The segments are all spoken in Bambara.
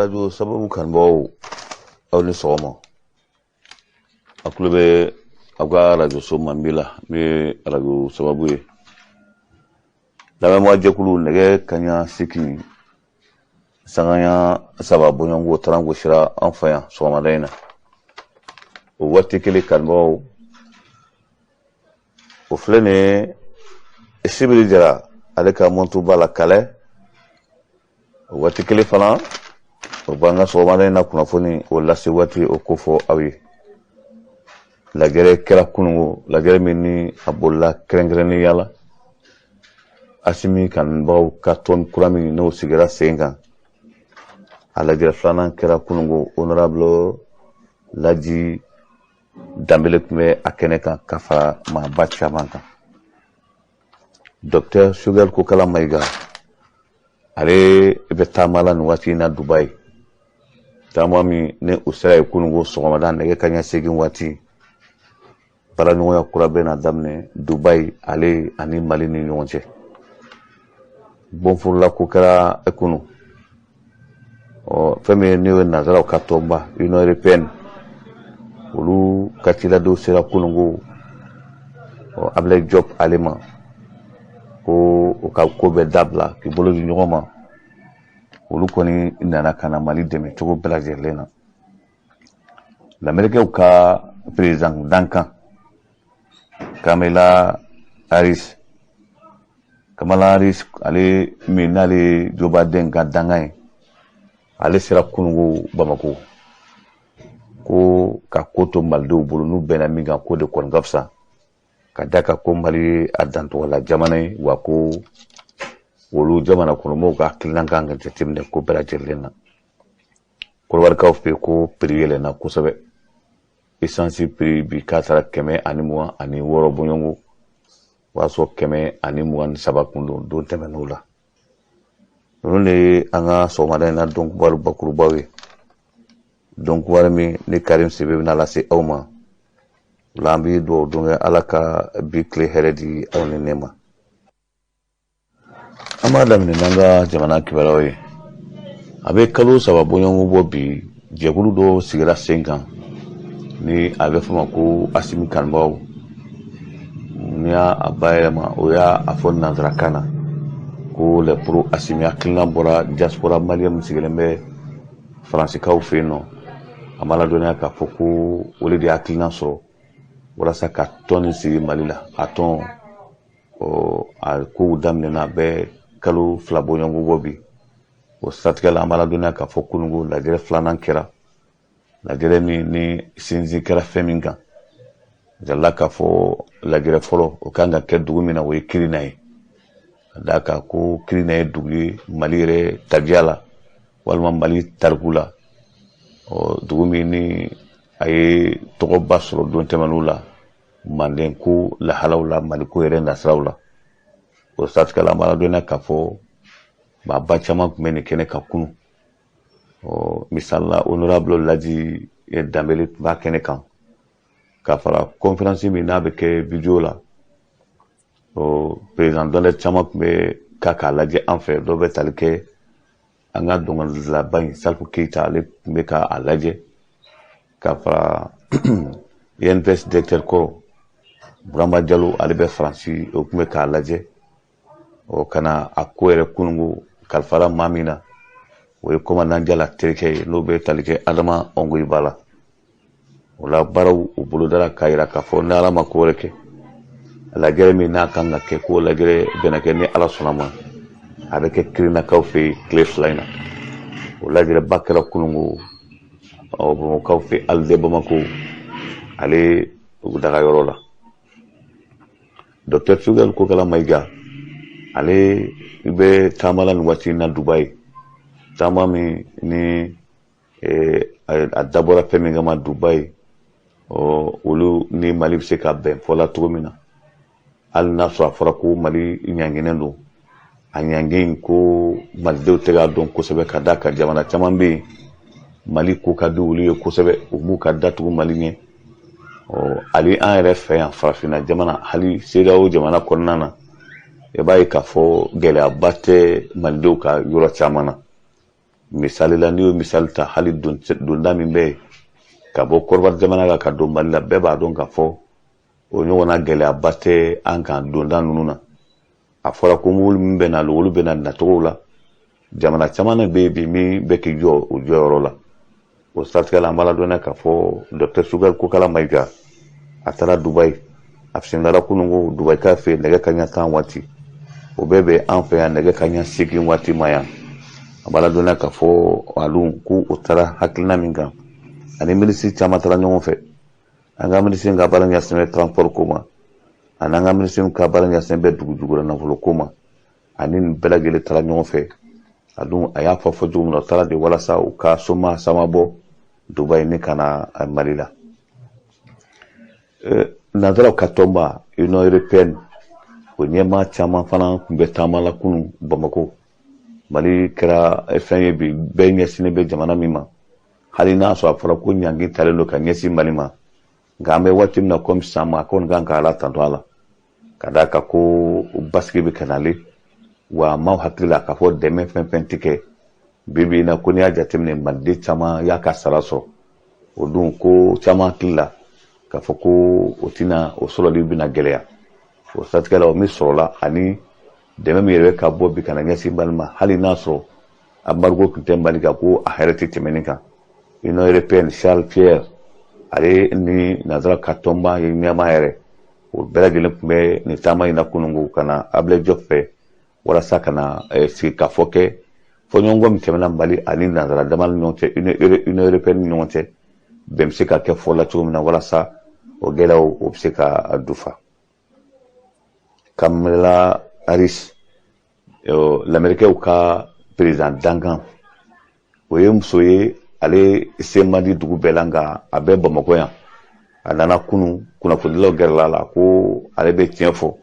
Arajo Sababu kanubagaw, aw ni sɔgɔma. A tulo bɛ aw ka arajoso manbi la, min ye Arajo Sababu ye. Lamɛnbaa jɛkulu, nɛgɛ kaɲa 8 sanganya 3 bɔɲɔgɔnko taran gosira an fɛ yan sɔgɔmada in na. O waati kelen, kanubagaw, o filɛ nin ye sibiri jara ale ka mɔntuba la kalɛ. O waati kelen fana, o b'an ka sɔgɔmada in na kunnafoni o lase waati o kofɔ aw ye. Lajɛrɛ kɛra kunungo, lajɛrɛ min ni a bolila kɛrɛnkɛrɛnnenya la Asimi kanubagaw ka tɔn kura min n'o sigira sen kan, a lajɛrɛ filanan kɛra kunungo. Honorable Laji Danbele tun bɛ a kɛnɛ kan ka fara maaba caman kan. Docteur Choguel Kokala Mayiga, ale bɛ taama la nin waati in na Dubayi. Taama min ni o sera ye kunungo sɔgɔmada nɛgɛ kaɲɛ 8 waati, baaraɲɔgɔnya kura bɛ na daminɛ Dubayi ale ani Mali ni ɲɔgɔn cɛ. Bonforola ko kɛra kunu. Ɔ fɛn min ye n'o ye nanzaraw ka tɔnba Union européenne, olu ka ciladenw sera kunungo ɔ Ablaye Diop ale ma ko u ka ko bɛɛ dabila k'i bolo di ɲɔgɔn ma. Olu kɔni nana ka na Mali dɛmɛ cogo bɛɛ lajɛlen na. Lamɛrikɛw ka président dankan Kamala Harris, Kamala Harris ale min n'ale ye Joe Biden ka dankan ye, ale sera kunungo Bamako ko ka ko to malidenw bolo, n'u bɛnna min kan ko de kɔni ka fisa, ka da kan ko Mali ye a dantɔgɔla jamana ye, wa ko olu jamana kɔnɔmɔgɔw ka hakilina kan ka jateminɛ ko bɛɛ lajɛlen na. Kɔrɔbarikaw fɛ yen ko prix yɛlɛnna kosɛbɛ. Essence prix bi k'a taara 126 bɔɲɔgɔnko, o y'a sɔrɔ 123 kun don don tɛmɛn'o la. Ninnu de ye an ka sɔgɔmada in na dɔnkibaru bakurubaw ye, dɔnkibaru min ni Karim Sibe bɛna lase aw ma. O la an bɛ dugawu don kɛ, Ala ka bi tile hɛrɛ di aw ni ne ma. An b'a daminɛ n'an ka jamana kibaruyaw ye. A bɛ kalo 3 bɔɲɔgɔnko bɔ bi, jɛkulu dɔ sigira sen kan ni a bɛ fɔ ma ko Asimi kanubagaw. N'i y'a bayɛlɛma, o y'a fɔ nanzarakan na ko les pro Asimi. Hakilina bɔra diaspora malien min sigilen bɛ Faransikaw fɛ yen nɔ. A ma ladɔnniya k'a fɔ ko olu de ye hakilina sɔrɔ walasa ka tɔn nin sigi Mali la. A tɔn a kow daminɛna, a bɛ kalo 2 bɔɲɔgɔnko bɔ bi. O siratigɛ la, an b'a ladɔnniya k'a fɔ kununko lajɛrɛ filanan kɛra, lajɛrɛ min ni sinsin kɛra fɛn min kan. Jalila k'a fɔ lajɛrɛ fɔlɔ o kan ka kɛ dugu min na, o ye Kirina ye, ka d'a kan ko Kirina ye dugu ye Mali yɛrɛ tabiya la walima Mali tariku la, ɔ dugu min ni a ye tɔgɔba sɔrɔ don tɛmɛn'u la manden ko lahalaw la, Mali ko yɛrɛ nasiraw la. O siratigɛ la, an b'a ladɔnniya k'a fɔ maaba caman tun bɛ nin kɛnɛ kan kunun. Ɔ misali la, honorable Laji Danbele tun b'a kɛnɛ kan, ka fara conférence min n'a bɛ kɛ vidéo la, ɔ président d'honneur caman tun bɛ ka k'a lajɛ an fɛ. Dɔw bɛ tali kɛ an ka dɔnkilidalaba in Salifu Keyita, ale tun bɛ ka a lajɛ, ka fara INPS directeur kɔrɔ Burama Jalo, ale bɛ Faransi, o tun bɛ k'a lajɛ. Ɔ ka na a ko yɛrɛ kununko kalifara maa min na, o ye commandant Jala terikɛ ye, n'o bɛ tali kɛ Adama Ongoyiba la. O la baaraw u bolodara k'a yira k'a fɔ ni Ala ma ko wɛrɛ kɛ, lajɛrɛ min n'a kan ka kɛ, k'o lajɛrɛ bɛna kɛ ni Ala sɔnna ma, a bɛ kɛ Kirinakaw fɛ yen tile 2 in na. O lajɛrɛba kɛra kununko ɔ Bamakɔkaw fɛ, Alide Bamako ale daga yɔrɔ la. Docteur Choguel Kokala Mayiga, ale bɛ taama la nin waati in na Dubayi. Taama min ni a dabɔra fɛn min kama Dubayi, ɔ olu ni Mali bɛ se ka bɛn fɔ la cogo min na, hali n'a sɔrɔ a fɔra ko Mali ɲanginen don, a ɲangi in ko malidenw tɛ k'a dɔn kosɛbɛ, ka d'a kan jamana caman bɛ yen Mali ko ka di olu ye kosɛbɛ, u b'u ka datugu Mali ɲɛ. Ɔ hali an yɛrɛ fɛ yan farafinna jamana, hali CEDEAO jamana kɔnɔna na, i b'a ye k'a fɔ gɛlɛyaba tɛ malidenw ka yɔrɔ caman na. Misali la, n'i y'o misali ta, hali donda min bɛ yen ka bɔ Kɔdiwari jamana kan ka don Mali la, bɛɛ b'a dɔn k'a fɔ o ɲɔgɔnna gɛlɛyaba tɛ an kan donda ninnu na. A fɔra ko mobili min bɛ na, olu bɛ na nacogo la. Jamana caman de bɛ yen bi min bɛ k'i jɔ o jɔyɔrɔ la. O siratigɛ la, an b'a ladɔnniya k'a fɔ Docteur Choguel Kokalla Maïga, a taara Dubayi. A bisimilala kununko Dubayi k'a fɛ nɛgɛ kanɲɛ 10 waati, o bɛɛ bɛ an fɛ yan nɛgɛ kanɲɛ 8 waati ma yan. A b'a ladɔnniya k'a fɔ alu ko o taara hakilina min kan, ani minisiri caman taara ɲɔgɔn fɛ. An ka minisiri ka baara ɲɛsinnen bɛ transport ko ma, ani an ka minisiri ka baara ɲɛsinnen bɛ dugu jukɔrɔ nafolo ko ma, ani nin bɛɛ lajɛlen taara ɲɔgɔn fɛ. A dun a y'a fɔ fɔ cogo min na, o taara de walasa u ka soma sama bɔ Dubayi ni ka na Mali la. Nanzaraw ka tɔnba Union européenne, o ɲɛmaa caman fana tun bɛ taama la kunun Bamakɔ. Mali kɛra fɛn ye bi, bɛɛ ɲɛsinnen bɛ jamana min ma, hali n'a sɔrɔ a fɔra ko ɲangi talen don ka ɲɛsin Mali ma. Nka an bɛ waati min na komi sisan, ma kɔni kan ka Ala tanto a la, ka d'a kan ko basigi bɛ ka nalen wa. Maaw hakili la k'a fɔ dɛmɛ fɛn fɛn tɛ kɛ bi bi in na, ko n'i y'a jateminɛ, maliden caman y'a ka sara sɔrɔ. O dun ko caman hakili la k'a fɔ ko o tɛna o sɔrɔli bɛna gɛlɛya. O siratigɛ la, o min sɔrɔla ani dɛmɛ min yɛrɛ bɛ ka bɔ bi ka na ɲɛsin Mali ma, hali n'a sɔrɔ embargo tun tɛ Mali kan, ko a hɛrɛ tɛ tɛmɛni kan. Union européenne, Charles Pierre, ale ni nanzara ka tɔnba ye ɲɛmaa yɛrɛ, o bɛɛ lajɛlen tun bɛ nin taama in na kununko ka na Abdoulaye Diop fɛ, walasa ka na sigi ka fɔ kɛ fɔɲɔgɔnkɔ min tɛmɛna Mali ani nanzara dama ni ɲɔgɔn cɛ, Union européenne ni ɲɔgɔn cɛ, bɛn bɛ se ka kɛ fɔ la cogo min na, walasa o gɛlɛyaw o bɛ se ka dufa. Kamala Harris, lamɛrikɛw ka président dankan, o ye muso ye, ale se man di dugu bɛɛ la, nka a bɛ Bamakɔ yan. A nana kunun, kunnafonidilaw gɛrɛla a la ko ale bɛ tiɲɛ fɔ,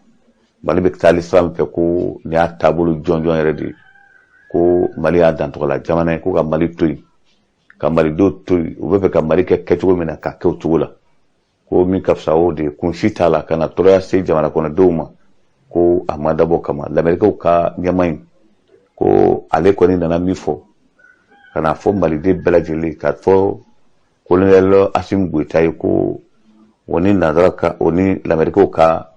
Mali bɛ taali sira min fɛ, ko nin y'a taabolo jɔnjɔn yɛrɛ de ye, ko Mali y'a dantɔgɔla jamana ye, ko ka Mali to yen, ka malidenw to yen, u bɛ fɛ ka Mali kɛ kɛcogo min na, ka kɛ o cogo la, ko min ka fisa o de ye, kun si t'a la ka na tɔɔrɔya se jamana kɔnɔdenw ma, ko a ma dabɔ kama. Lamɛrikɛw ka ɲɛmaa in ko ale kɔni nana min fɔ, ka na fɔ maliden bɛɛ lajɛlen, ka fɔ colonel Assimi Goïta ye, ko o ni nanzara ka, o ni lamɛrikɛw ka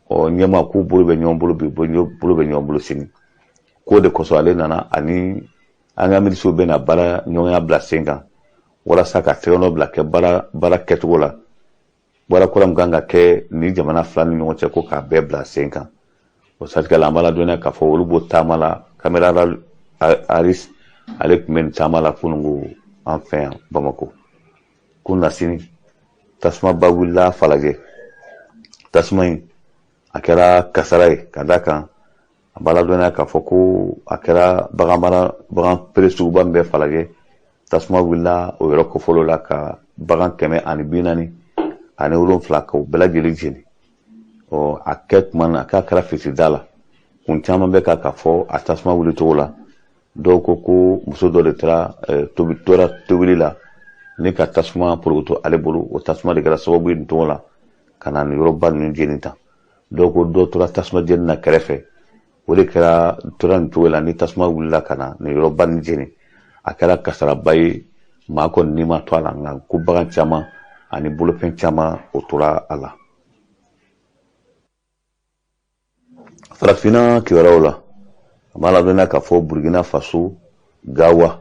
ɲɛmaa, k'u bolo bɛ ɲɔgɔn bolo bi, bolo bɛ ɲɔgɔn bolo sini. K'o de kosɔn ale nana, ani an ka milisiw bɛna baara ɲɔgɔnya bila sen kan, walasa ka tɛgɛnɔ bila kɛ baara kɛcogo la, baara kura min kan ka kɛ ni jamana fila ni ɲɔgɔn cɛ, ko k'a bɛɛ bila sen kan. O siratigɛ la, an b'a ladɔnniya k'a fɔ olu b'o taama la. Kamala Harris, ale tun bɛ nin taama la kununko an fɛ yan Bamakɔ. Kunasini, tasumaba wulila Falajɛ. Tasuma in a kɛra kasara ye, ka d'a kan a b'a ladɔnniya k'a fɔ ko a kɛra bagan mara, bagan feere suguba min bɛ Falajɛ, tasuma wulila o yɔrɔ kofɔlɔ la ka bagan 147 k'o bɛɛ lajɛlen jeni. Ɔ a kɛ tuma na k'a kɛra fitirida la, kun caman bɛ ka fɔ a tasuma wuli cogo la. Dɔw ko ko muso dɔ de taara tobi, tora tobili la ni ka tasuma porokoto ale bolo, o tasuma de kɛra sababu ye nin cogo la ka na nin yɔrɔba ninnu jeni tan. Dɔw ko dɔw tora tasuma jeni na kɛrɛfɛ, o de kɛra tora nin cogo la ni tasuma wulila ka na nin yɔrɔba nin jeni. A kɛra kasaraba ye, maa kɔni ni ma to a la, nka ko bagan caman ani bolofɛn caman o tora a la. Farafinna kibaruyaw la, a b'a ladɔnniya k'a fɔ Burkina Faso, Gawa,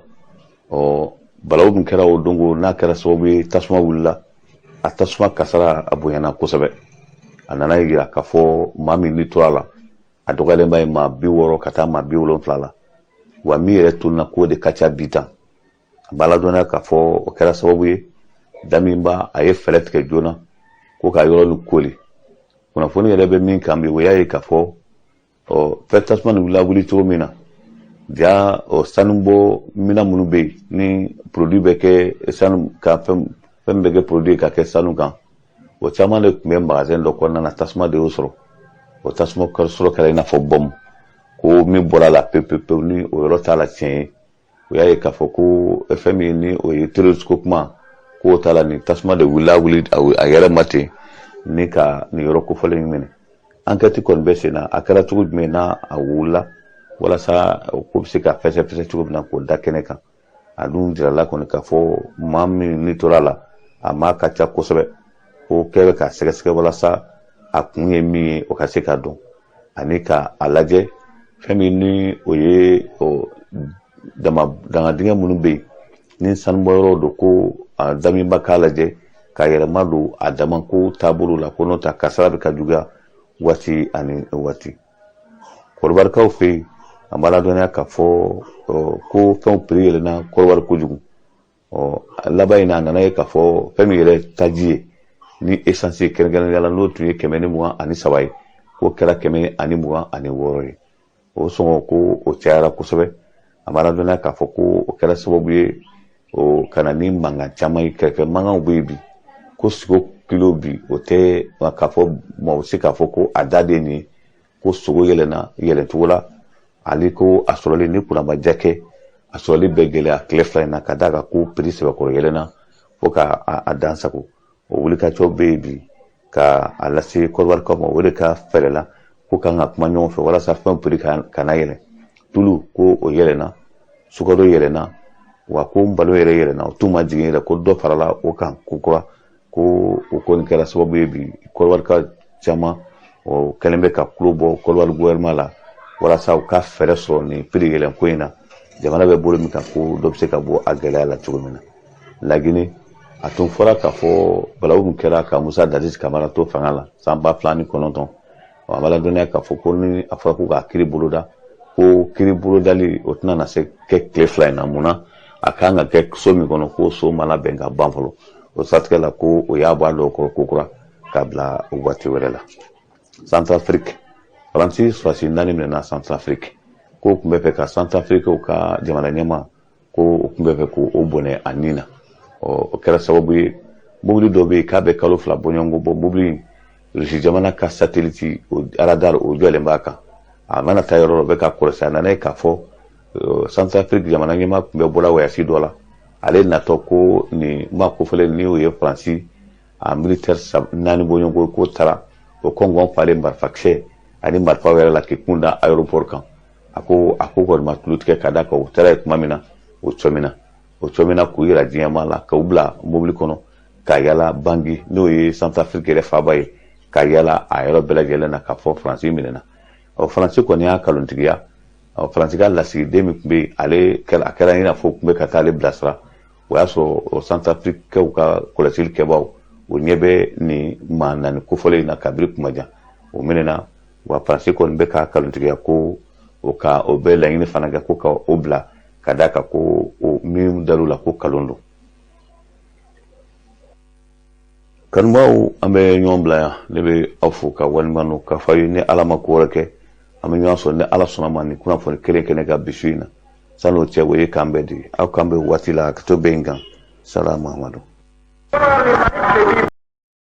ɔ balawu min kɛra o dongo, n'a kɛra sababu ye tasuma wulila, a tasuma kasara a bonyana kosɛbɛ. A nana yira k'a fɔ maa min ni tora a la, a dɔgɔyalenba ye maa 60 ka taa maa 70 la, wa min yɛrɛ tununa k'o de ka ca bi tan. A b'a ladɔnniya k'a fɔ o kɛra sababu ye Damiba a ye fɛɛrɛ tigɛ joona ko ka yɔrɔ nin koli. Kunnafoni yɛrɛ bɛ min kan bi, o y'a ye k'a fɔ ɔ fɛn tasuma nin wulila wuli cogo min na ja, ɔ sanubɔ minɛn minnu bɛ yen ni produit bɛ kɛ sanu ka, fɛn fɛn bɛ kɛ produit ka kɛ sanu kan, o caman de tun bɛ magasin dɔ kɔnɔna na. Tasuma de y'o sɔrɔ. O tasuma sɔrɔ kɛra i n'a fɔ bɔmu, ko min bɔra a la pewu pewu pewu ni o yɔrɔ t'a la tiɲɛ ye. O y'a ye k'a fɔ ko fɛn min ni o ye terroriste ko kuma, k'o t'a la, nin tasuma de wulila wuli a yɛrɛ ma ten ni ka nin yɔrɔ kofɔlen in minɛ. Enquête kɔni bɛ sen na, a kɛra cogo jumɛn n'a a wulila, Walasa o ko bɛ se ka fɛsɛfɛsɛ cogo min na k'o da kɛnɛ kan. A dun jirala kɔni k'a fɔ maa min ni tora a la, a maa ka ca kosɛbɛ. Ko kɛ bɛ ka sɛgɛsɛgɛ walasa a kun ye min ye, o ka se ka dɔn, ani ka a lajɛ fɛn min ni o ye dama dangadingɛ minnu bɛ yen ni sanubɔyɔrɔ don, ko a damiba k'a lajɛ ka yɛlɛma don a damako taabolo la, ko n'o tɛ kasara bɛ ka juguya waati ani waati. Kɔdiwarikaw fɛ yen, an b'a ladɔnniya k'a fɔ ko fɛnw piri yɛlɛnna Kɔdiwari kojugu. Laban in na, a nana ye k'a fɔ fɛn min yɛrɛ taji ye ni esansi ye, kɛrɛnkɛrɛnnenya la, n'o tun ye 123 ye, k'o kɛra 126 ye. O sɔngɔ ko o cayara kosɛbɛ. An b'a ladɔnniya k'a fɔ ko o kɛra sababu ye o ka na ni mankan caman ye, kɛrɛfɛ mankanw bɛ yen bi, ko sogo kilo bi, o tɛ k'a fɔ maaw bɛ se k'a fɔ ko a da de ye nin ye, ko sogo yɛlɛnna yɛlɛncogo la, ale ko a sɔrɔli ni kunnabadiya kɛ, a sɔrɔli bɛ gɛlɛya tile 2 in na, ka d'a kan ko piri sɛbɛkɔrɔ yɛlɛnna fo ka a dan sago. O wulikajɔ bɛ yen bi ka a lase Kɔdiwarikaw ma, o de ka fɛɛrɛ la ko kan ka kuma ɲɔgɔn fɛ walasa fɛnw piri kana yɛlɛn. Tulu ko o yɛlɛnna, sukaro yɛlɛnna, wa ko balo yɛrɛ yɛlɛnna, o tun ma jigin yɛrɛ, ko dɔ farala o kan ko kura, ko o kɔni kɛra sababu ye bi Kɔdiwarika caman o kɛlen bɛ ka kulo bɔ Kɔdiwari gouvernement la walasa u ka fɛɛrɛ sɔrɔ nin piri yɛlɛn ko in na, jamana bɛ bolo min kan, ko dɔ bɛ se ka bɔ a gɛlɛya la cogo min na. Lagine, a tun fɔra k'a fɔ balawu min kɛra ka Musa Dadis Kamara to fanga la san 2009, a b'a ladɔnniya k'a fɔ ko ni a fɔra ko k'a kiiri boloda, ko kiiri bolodali o tɛna na se kɛ tile 2 in na. Mun na? A kan ka kɛ so min kɔnɔ, ko so ma labɛn ka ban fɔlɔ. O siratigɛ la, ko o y'a bɔ a dɔw kɔrɔ ko kura k'a bila waati wɛrɛ la. Centrafrique, Faransi sɔrɔdasi 4 minɛna Centrafrique, ko tun bɛ fɛ ka Centrafrique ka jamana ɲɛmaa, ko o tun bɛ fɛ k'o bɔnɛ a nin na. O kɛra sababu ye, mobili dɔ bɛ yen k'a bɛ kalo 2 bɔɲɔgɔnko bɔ, mobili in Rusi jamana ka satellite o radar o jɔlen b'a kan, a mana taa yɔrɔ dɔ bɛ ka kɔlɔsi. A nana ye k'a fɔ Centrafrique jamana ɲɛmaa tun bɛ bɔla voyage dɔ la, ale natɔ ko nin maa kofɔlen ni o ye Faransi a militaire 4 bɔɲɔgɔnko, k'o taara o kɔngɔn falen marifakisɛ ani marifaw yɛrɛ la k'i kun da aéroport kan. A ko a ko kɔni ma tulu tigɛ, ka d'a kan o taara yen tuma min na, o cɔmina, o cɔmina k'u yira diɲɛmaa la, k'u bila mobili kɔnɔ ka yala Bangui, n'o ye Centrafrique yɛrɛ faaba ye, ka yala a yɔrɔ bɛɛ lajɛlen na k'a fɔ Faransi minɛna. Ɔ, Faransi kɔni y'a kalontigiya. Ɔ, Faransi ka lasigiden min tun bɛ yen, ale kɛra, a kɛra i n'a fɔ u tun bɛ ka taa ale bilasira, o y'a sɔrɔ o Centrafriquew ka kɔlɔsili kɛbaaw o ɲɛ bɛ nin maa 4 kofɔlen in na kabiri kuma jan, o minɛna. Wa Faransi kɔni bɛ ka kalontigiya ko o ka o bɛ laɲini fana kɛ ko ka o bila, ka d'a kan ko o min dar'u la ko kalon don. Kanubaw, an bɛ ɲɔgɔn bila yan. Ne bɛ aw fo ka waleɲuman dɔn k'a fɔ aw ye, ni Ala ma ko wɛrɛ kɛ, an bɛ ɲɔgɔn sɔrɔ ni Ala sɔnna ma nin kunnafoni kelen kɛnɛ kan bi su in na. San'o cɛ, o ye k'an bɛɛ di, aw k'an bɛ waati la, ka to bɛn in kan. Salamu amadu.